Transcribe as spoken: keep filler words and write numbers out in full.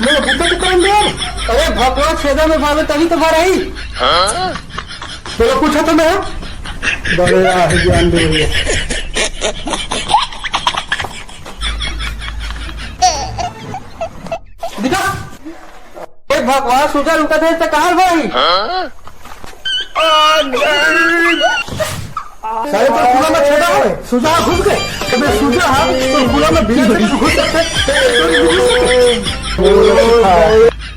मोला कुत्ता के करन दे। अरे भगवान, छेदा में भावे तभी तो भर आई। चलो पूछा तो मैं। बड़े आहे ज्ञान दे भैया। दिखा। ए भगवान, सुजा लुका दे त कहां भाई? सारे तो खुला में छेदा है, सुजा घुस गए। अबे सुजा है, तो खुला में बिना छेदा घुस सकते हैं।